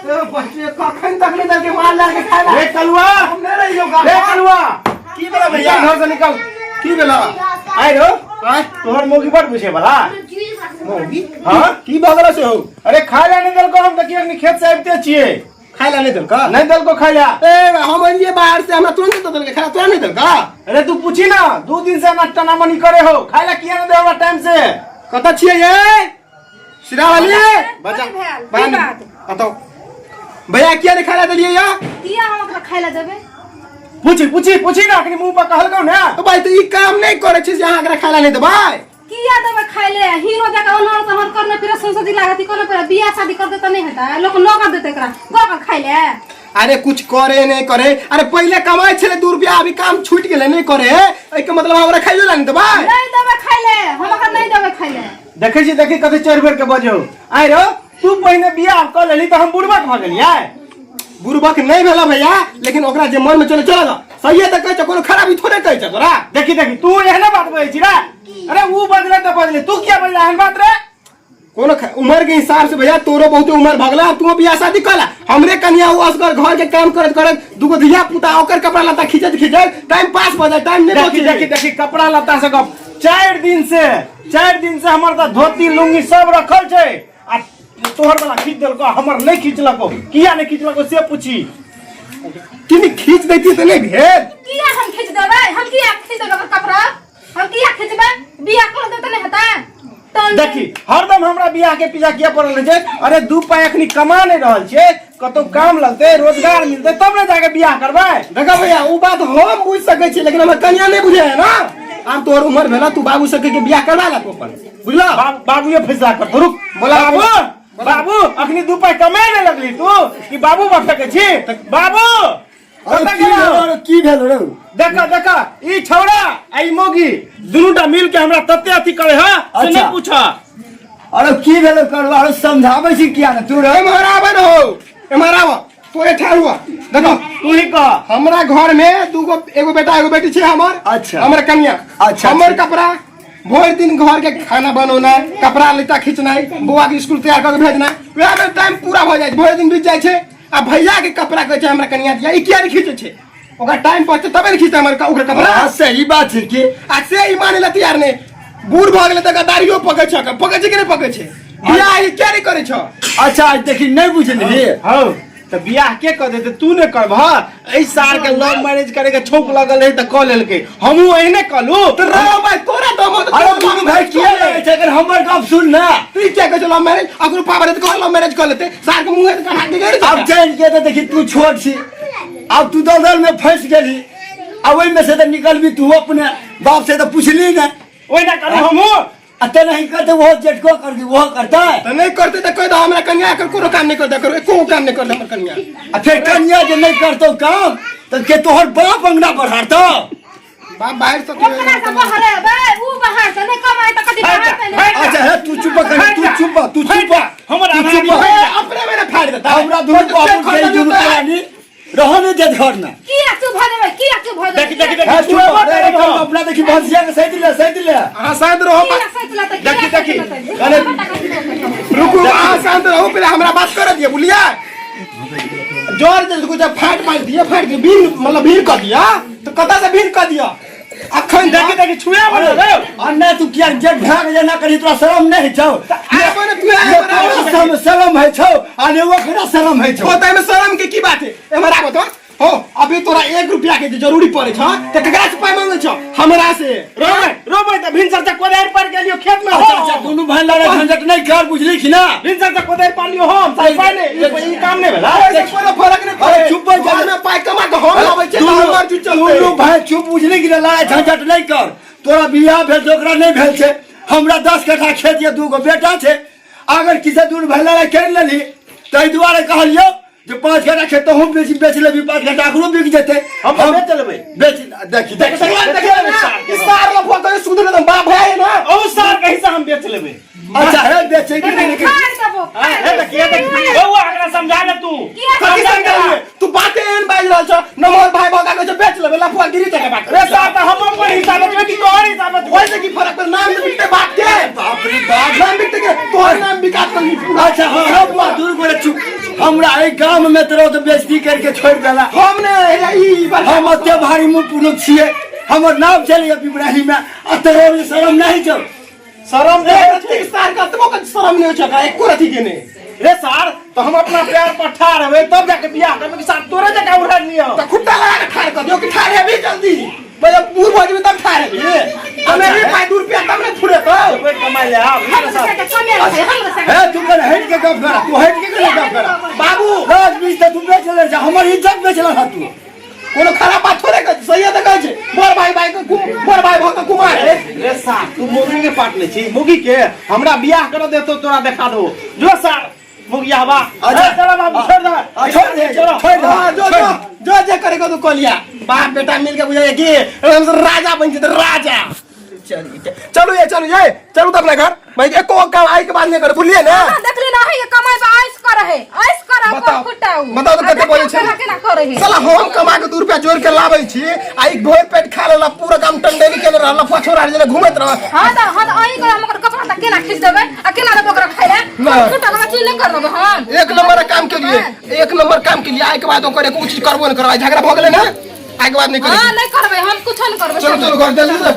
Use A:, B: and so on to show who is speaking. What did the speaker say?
A: ए, कखन तक नहीं दलके मार लार के खाए ला।
B: रे कलुआ,
A: हम नहीं रहियो गाँव।
B: रे कलुआ,
A: की भेला भैया?
B: निकल घर से निकल।
A: की भेला?
B: आइ रो,
A: आँय?
B: तोहर मौगी बड़ बुझे वाला।
A: मौगी?
B: हाँ?
A: की भऽ गेलो से हौ?
B: अरे खाय ला नहीं देलको, हम देखिए अखनी खेत से आबिते छियै।
A: खाय ला नहीं देलका?
B: नहीं देलको खाय ला।
A: ए, हम एलियै बाहर से, हमरा तुरंत दऽ देलकै खाय ला, तोरा नहीं देलका?
B: अरे तू पूछी ना, 2 दिन से हमरा टनामनी करे हो, खाय ला किया नहीं दे हमरा टाइम से।
A: कतऽ छियै ये? सिरावाली?
B: बचा।
C: कथी भेल?
A: बड़ा
C: की
A: नीक।
C: बात?
A: कतौ भैया किया नहीं खाय ला देलियै या?
C: किया हम ओकरा खाय ला देबै?
B: पूछी पूछी पूछी ना, अखनी मुंह पर कहलकौ ना।
A: तो भाई तो ई काम नहीं करे छी जे अहाँ एकरा खाय ला नहीं देबै।
C: किया देबै खाय ले? हीरो जकाँ ओनहर तोहर करने फिरे संसदी लागत ई करने फिरे बियाह शादी कर देते नहीं हेतै, लोक नगद देतै एकरा गऽ कऽ खाय ले।
A: अरे कुछ करे नहीं करे, अरे पहले कमाई छले 2 रुपया, अभी काम छूट गेले नहीं करे, एहि के मतलब हमरा खाइयो ला नहीं देबै।
C: नहीं देबै खाय ले, हम ओकरा नहीं देबै खाय ले।
B: देखै छी, देखी कथी चढ़ बेर के बजौ। आइ रो, तू पहिने बियाह कऽ लेली तऽ हम बुड़बक भऽ गेलियै?
A: बुड़बक नहीं भेला भैया, लेकिन ओकरा जे मन में चले चल दा, सही तऽ कहै छै, कोनो खराबी थोड़े कहै छै तोरा।
B: देखी देखी, तू एहने बात बजै छी रे। अरे ऊ बजले तऽ बजले, तू किया बजला एहन बात रे?
A: कोनो उम्र के हिसाब से भैया तोरो बहुत उम्र भऽ गेला, तू बियाह शादी कर ला। हमरे कनिया उ असगर घर के काम करत करत दूगो धिया पुता ओकर कपड़ा लत्ता खींचत खींचत टाइम पास भऽ जाय, टाइम नहीं
B: देखी
A: बचे।
B: देखी देखी, कपड़ा लत्ता से गप, 4 दिन से, 4 दिन से हमर तऽ धोती लुंगी सब रखल छै, आ तोहर वाला खींच देलको, हमर नहीं खींचलको। किया नहीं खींचलको से पूछी।
A: किनी खींच दैती तऽ नहीं भेल।
C: किया हम खींच देबै? हम किया खींच देबै ओकर कपड़ा? हम किया खींचबै? बियाह कर देतै नहीं हेतै तहन?
B: देखी हरदम हमरा बियाह के पीछा किया पड़ल रहै छै? अरे 2 पाइ अखनी कमा नहीं रहल छियै, कतौ काम लगतै, रोजगार मिलतै तब ने जाके बियाह करबै।
A: देखा भैया, उ बात हम बुझ सकै छी, लेकिन हमर कनिया नहीं बुझे है ना। आब तोहर उम्र भेला, तू बाबू से कह के बियाह करवा ला तू अपन, बुझला?
B: बाबूए फैसला करतो। रुक।
A: बोला।
B: बाबू,
A: बोला।
B: बाबू, अखनी 2 पाइ कमाए नहीं लगली तू कि बाबू बफे छी? बाबू,
D: अरे
B: कतऽ
D: की
B: गेलौ?
D: भेल? अरे की भेल रौ?
B: देखा देखा, ई छौड़ा आ ई मौगी दुनूटा मिल के हमरा तते अथी करे ह से
D: अच्छा।
B: नहीं पूछ।
D: अरे की भेल करवा? अरे समझाबै छी किया ने तू रे?
A: एम्हर आबै न हो, एम्हर आब, तोरे ठाढ़ हुआ। देखो
B: तू ही कह।
A: हमरा घर में दूगो, एगो बेटा एगो बेटी छै हमर।
D: अच्छा।
A: हमर कनिया।
D: अच्छा,
A: हमर
D: अच्छा।
A: कपड़ा भरि दिन घर के खाना बनौनाइ, कपड़ा लत्ता खींचनाइ, बौआ के स्कूल तैयार कऽ के भेजनाइ, वएह में टाइम पूरा भऽ जाइ छै, भरि दिन बीत जाइ छै। आ भैया के कपड़ा कहै छै हमरा कनिया दिया, ई किया नहि खींचै छै? ओकरा टाइम पर छै तबे ने खींचतै हमर ओकर कपड़ा।
D: हाँ, सही बात छै की।
A: आ से ई मानै लए तैयार नहि। बूढ़ भऽ गेलै तऽ दाढ़ियो पकै छै, पकै छै कि नहि पकै छै? बियाह ई किया नहि करै छौ?
D: अच्छा देखी, नहि बुझलिही।
B: हौ तऽ बियाह के कऽ देतै? तू नहि करबह? एहि साल के लव मैरिज करे के छौक लगल रहे तऽ कऽ लेलकै, हमहूँ एहने कलू।
A: तऽ रे भाई तोरा दम हो तऽ
D: अरे
A: तोरा
D: दुनू भाई किया लड़ै छै? अगर हमर गप सुन ना।
A: तू ई किया कहै छौ लव मैरिज? अकरो पावर है तऽ कह लव मैरिज कऽ लेतै, सार के मुँहे तऽ कढ़ा के गेल।
D: आब जानि के तऽ देखी, तू छोट छी, आब तू दलदल में फंसि गेली, आ ओहिमे से तऽ निकलबी तू अपने बाप से तऽ पुछली ने।
B: ओहिना करू हमहूँ।
D: आ ते नहीं करते, वो जेठको कर दी, वो करता है।
A: तऽ नहि करतै तऽ कहि दह हमरा कन्या के कोनो काम नहि करतै, करो एको काम नहि करतै हमर कन्या।
D: आ फेर कन्या जे नहीं करतो काम तऽ के तोहर बाप अंगना बढ़ारतो?
A: बाप बाहर से
C: ओकरा से बहरेबै, ऊ बाहर से नहीं कमाई तऽ कथी बाहर से नहीं।
D: अच्छा हे, तू चुप कर, तू चुप, तू चुप।
B: हमर
D: तू
B: आधा
D: चुप।
A: ए, अपने मेरे फाड़ देता।
D: हमरा दुनू बाबू के दुनू प्राणी रह नहीं देत घर में।
C: किया चुप भऽ जेबै? किया चुप भऽ जेबै?
B: देखी देखी देखी,
D: हे, चुप
B: छुएबो
D: अरे,
B: करबो।
D: अरे, अपना देखी भंसिया के सैत ले, सैत ले।
A: अहाँ शांत रहो।
C: किया सैत लेतै? किया
B: देखी,
C: सैत
B: देखी।
C: लेतै?
B: अरे,
A: रुकू, अहाँ शांत रहो, पहले हमरा बात कर दिए बुझलियै? जोर दे कुछ फाट मार दिए, फाट दिए, भीड़ मतलब भीड़ कर दिया तो कतऽ से भीड़ कर दिया अखन?
B: देखी देखी, छुए बोलो रे।
D: अन्ना तू किया जेठ भाग जेना करी, तोरा शरम नहीं छौ?
A: आबो ने तू,
D: ने
A: आबो ने।
D: तोरा शरम है छौ आ ने ओकरा शरम है छौ।
A: हो तऽ एहिमे शरम के की बात है? एम्हर आबो तो हो। अभी तोरा 1 रुपया के जे जरूरी पड़े छ तऽ ककरा से पाइ मांगे छ? हमरा से।
B: रोबै रोबै तऽ भिनसर से कोदारि पर गेलियो खेत में हो।
D: अच्छा अच्छा, दुनू भाई लड़ाई झंझट नहीं कर, बुझली कि ना?
B: भिनसर से कोदारि पार लियो हम साल पाइ नहि, ई काम नहि भेला।
A: ओहिसे कोनो फरक नहि पड़े।
D: अरे चुप भऽ जा।
A: घरमे पाइ कमा कऽ हम लाबै छियै तऽ हमर चीज चलतै।
D: दुनू भाई चुप, बुझली कि ना? लड़ाई झंझट नहीं कर। तोरा बियाह भेल छै, ओकरा नहीं भेल छै। हमरा 10 कट्ठा खेत ये, 2 गो बेटा छै। अगर किसी दुनू भाई लड़ाई कर लेली ताहि दुआरे कहलियौ जे 5 कट्ठा खेत तोहूँ बेच बेच लेबी, 5 कट्ठा ओकरो बिक जेतै।
B: हम तऽ बेच लेबै।
D: बेच, देखी देखी।
A: देखियौ ने, ई सार लफुआ कहियो सुधरे तऽ बाप भाय ना।
B: अहू सार के हिस्सा हम बेच लेबै।
D: अच्छा हे, बेचै कि नहीं?
C: फाड़ देबो।
B: हे देखिए देखिए बौआ, एकरा समझा ले तू।
C: किया?
A: कथी समझाइए? तू बाते एहन बाजि रहल छ, नमहर भाई भगा के बेच लेबै, लफुआ गिरी तक बात।
B: रे सार, तऽ हम अपन हिस्सा बेचबै कि तोहर हिस्सा बेचबै?
A: ओहिसे की फरक पड़े? नाम तऽ बिकते बाप के।
D: बाप रे बाप।
A: नाम बिकते के तोहर नाम बिकात कर।
D: अच्छा हाँ हाँ, बुआ दूर गोरे चुप, हमरा एहि गाम में तोरा तो बेइज्जती करके छोड़ देला।
A: हम ने ई
D: हम एते भारी मुँह पुरुष छियै, हमर नाम चलैया पिपराही में, आ तोरा में शरम नहीं छौ?
B: शरम
A: एक रत्ती के सार कतबो के शरम नहीं होइ छै ओकरा, एको रत्ती के नहि।
B: रे सार, तो हम अपना पैर पर ठाढ़ हेबै तब जाके बियाह करबै कि सार तोरे जकाँ उड़ा लिअ?
A: तऽ खुट्टा लगा के ठाढ़ कऽ दियौ कि ठाढ़ हेबी जल्दी? पहिले बूढ़ भऽ जेबी तब ठाढ़ हेबी। कमेबी पाइ 2 रुपया तब ने फुरेतौ।
B: जेबै कमाइ ले आब।
C: हम तऽ कमे रहै, हम तऽ
D: हे, तू कने हटि के गप कर, तू हटि के कने गप कर।
A: बाबू
D: राज बीज तऽ तू बेच ले छै, हमर इज्जत बेचल हँ तू।
A: कोनो खराब बात थोड़े कहै छै, सहिए तऽ कहै छै। बड़ भाई भाई के बड़ भाई भऽ के कुमार है।
B: रे सार, तू मोगी के पाट ले छी, मोगी के हमरा बियाह कर देतो, तोरा देखा दो। जो सार मोगिया बा।
D: अच्छा।
B: चलो बाबू, छोड़ दे।
D: आ, छोड़ दे,
B: चलो।
D: छोड़ दे।
A: हाँ, जो जो जो जे करे को तू कऽ लिया। बाप बेटा मिल के बुझाइए कि हम सब राजा बन जेतै, राजा। चलिए, चलू ये, चलू ये, चलू तऽ अपना घर। भाई एको काम आई के बाद नहीं करे, बुझलिए ना?
C: अहाँ देखली ना है कमाई पे ऐश करे है, ऐश करे।
A: बताओ।
C: कोन फुटाउ?
A: बताओ तऽ कते बजै छै।
C: केना केना करे है?
A: साला हम कमा के 2 रुपया जोड़ के लाबै छी आ ई भरि पेट खा लेला, पूरा काम टंडेली केने रहल, लफुआ छोड़ा जेना घूमैत रह।
C: हाँ तऽ अहीं के हम ओकर कपड़ा तऽ केना खींच देबै आ केना देबै ओकरा खाइ ले?
A: नहि।
C: फुटल हमरा चीज नहि कर देबै हम।
A: एक नंबर काम के लिए, एक नंबर काम के लिए। आइ के बाद ओकर एको चीज करबो नहि करबै। झगड़ा भऽ गेलै ने, आइ के बाद नहि करै।
C: हाँ, नहि करबै, हम कुछो नहि करबै।
A: चलू, चलू घर जल्दी से।